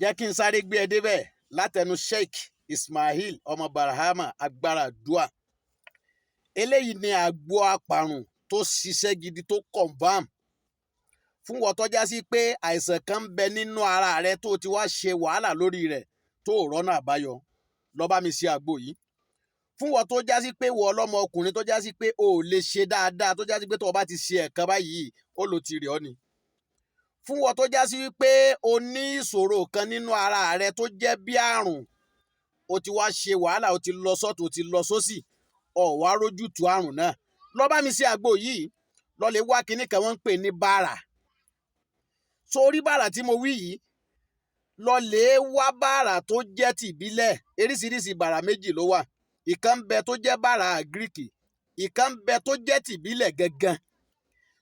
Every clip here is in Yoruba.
Jẹ́ kí n sáré gbé ẹ débẹ̀ látẹnu Sheikh Ismail ọmọ Barhama Agbára Dua. Eléyìí ni àgbo apàrùn tó ṣiṣẹ́ gidi tó confam fún wọn, tó já sí pé àìsàn kan ń bẹ nínú ara rẹ tó ti wá ṣe wàhálà lórí rẹ̀ tó rọ́nà àbáyọ. Lọ bá mi ṣe àgbo yìí fún wọn, tó já sí pé wọ ọlọ́mọ ọkùnrin tó já sí pé o ò lè ṣe dáadáa, tó já sí pé tó o bá ti ṣe ẹ̀kan báyìí, ó lò ti rẹ̀ ọ́ ni. Fún wọn tó já sí wípé o ní ìṣòro kan nínú ara rẹ tó jẹ́ bí àrùn, o ti wá ṣe wàhálà, o ti lọ sọ́tún, o ti lọ sósì, o wá rójútu àrùn náà, lọ bá mi ṣe àgbo yìí. Lọ lè wá kinní kan wọ́n ń pè ní bàrà. Sórí bàrà tí mo wí yìí, lọ lè wá bàrà tó jẹ́ tìbílẹ̀. Eríṣiríṣi bàrà méjì ló wà. Ìkan ń bẹ tó jẹ́ bàrà gíríkì, ìkan ń bẹ tó jẹ́ tìbílẹ̀ gangan.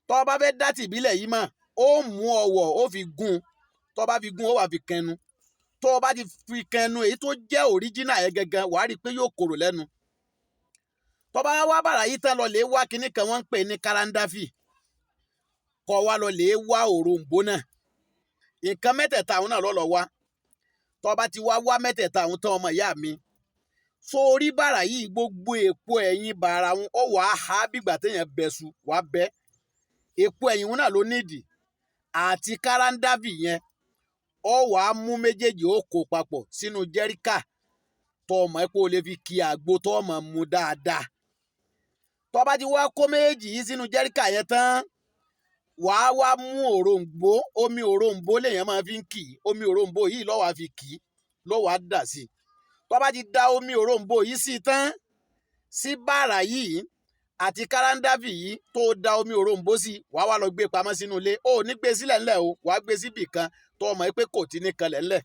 Tó o bá fẹ́ dá tìbílẹ̀ yìí mọ̀, ó mú ọwọ́, ó fi gún. Tó o bá fi gún, ó wà fi kẹnu. Tó o bá ti fi kẹnu, èyí tó jẹ́ òríjínà yẹn gangan, wàá rí i pé yóò korò lẹ́nu. Tó bá wá bàrà yìí tán, lọ lè wá kinní kan wọ́n ń pè ní karandafi, kọ́ wa lọ lè wá òroǹbó náà. Nǹkan mẹ́tẹ̀ẹ̀ta àwọn náà lọ́lọ́ wá. Tó bá ti wá wá mẹ́tẹ̀ẹ̀ta àwọn tán, ọmọ ìyá mi, sórí bàrà yìí, gbogbo èpo ẹ̀yìn bàrà wọn, ó wàá há bígbà téèyàn bẹ̀sù, wàá bẹ́ èpo ẹ̀yìn wọn náà ló nídìí àti karandafi yẹn. Ó wàá mú méjèèjì, ó kó papọ̀ sínú jẹ́ríkà tó ọmọ ẹ pé o lè fi ki àgbo tó ọmọ mu dáadáa. Tó bá ti wá kó méjì yìí sínú jẹ́ríkà yẹn tán, wàá wá mú òroǹbó. Omi òroǹbó lèèyàn máa fi ń kì í. Omi òroǹbó yìí ló wàá fi kì í, ló wàá dà sí i. Tó bá ti da omi òroǹbó yìí sí tán sí bàrà yìí àti karandafi yìí, tó da omi òroǹbó sí, wàá wá lọ gbé pamọ́ sínú ilé. Ó ní gbé sílẹ̀ ńlẹ̀ o, wàá gbé síbì kan tó mọ̀ pé kò tí ní kanlẹ̀ ńlẹ̀.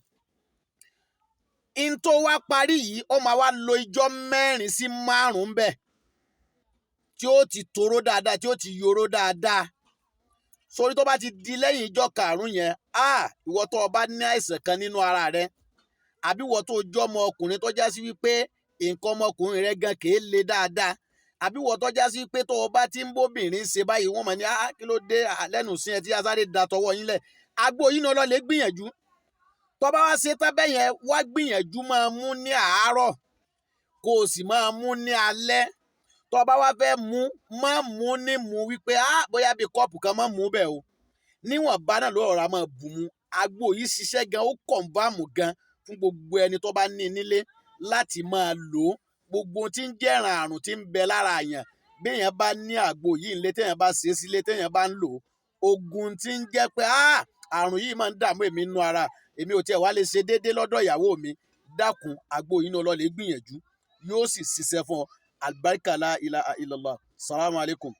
In tó wá parí yìí, ó máa wá lo ijọ́ 4 sí 5 bẹ́ẹ̀, tí ó ti toró dáadáa, tí ó ti yoró dáadáa. Sórí tó bá ti di lẹ́yìn ijọ́ karùn-ún yẹn, a ìwọ tó o bá ní àìsàn kan nínú ara rẹ, àbí ìwọ tó jọmọ ọkùnrin tó já sí wípé nǹkan ọmọkùnrin rẹ gan kìí le dáadáa, àbí ìwọ tó já sí pé tó o bá ti ń bóbìnrin ṣe báyìí, wọ́n mọ̀ ní, "Ah, kí ló dé lẹ́nu sí ẹ tí a sáré da tọwọ́ yín lẹ̀?" Àgbo yìí ni ọlọ́lẹ̀ gbìyànjú. Tó bá wá ṣe tán bẹ́ẹ̀ yẹn, wá gbìyànjú máa mú ní àárọ̀, kó o sì máa mú ní alẹ́. Tó bá wá fẹ́ mú, má mú ní mú wípé ah, bóyá bíi kọ́ọ̀pù kan, má mú bẹ́ẹ̀ o. Níwọ̀nba náà ló rọra máa bù mu. Àgbo yìí ṣiṣẹ́ gan, ó kọ̀ǹfàmù gan fún gbogbo ẹni tó bá ní nílé láti máa lò ó. Gbogbo tí ń jẹ́ràn àrùn tí ń bẹ lára àyàn, béèyàn bá ní àgbo yìí nílé, téèyàn bá ṣe é sílé, téèyàn bá ń lò ó, ogun tí ń jẹ́ pé ah, àrùn yìí máa ń dààmú èmi nínú ara èmi, ò tiẹ̀ wá lè ṣe déédéé lọ́dọ̀ ìyàwó mi, dákun, àgbo yìí ní ọlọ́lẹ̀ gbìyànjú, yóò sì ṣiṣẹ́ fún ọ. Albarka la ilaha illallah. Salamu alaykum.